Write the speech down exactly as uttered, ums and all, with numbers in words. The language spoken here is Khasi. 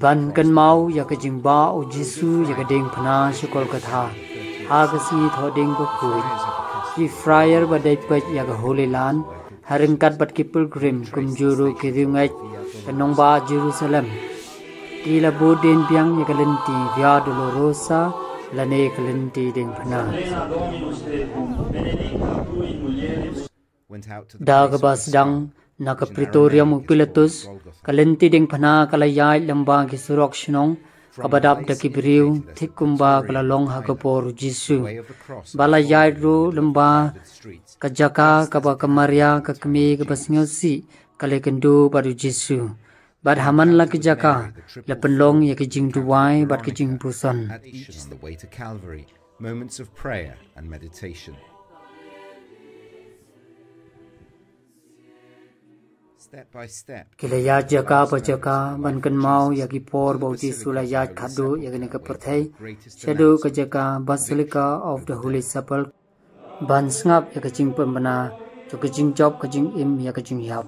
Ban kynmaw ïa ka jingbah u Jisu ïa ka diengphna sha Kolkata ha ka sngi Thohdieng Bakhuid, ki friar ba dei peit ïa ka Holy Land ha ryngkat bad ki pilgrim kumjuh ruh ki riewngeit ka nongbah Jerusalem, ki la bud dien biang ïa ka lynti Via Dolorosa lane ka lynti diengphna. Da kaba sdang na ka Praetorium u Pilatus, ka lynti diengphna ka la ïaid lyngba ki surok shnong kaba dap da ki briew, thik kumba ka la long ha ka por u Jisu. Ba la ïaid ruh lyngba ka jaka kaba ka Maria ka kmie kaba sngewsih ka la ïakynduh bad u Jisu. Bad ha man la ki jaka la pynlong ïa ki jingduwai bad ki jingpuson. Ki la ïaid jaka pa jaka ban kynmaw ïa ki por ba u Jisu la ïaid khatduh ïa kane ka pyrthei, shaduh ka jaka Basilica of the Holy Sepulchre, ban sngap ïa ka jingpynbna jong ka jingjop ka jingim ïa ka jingïap.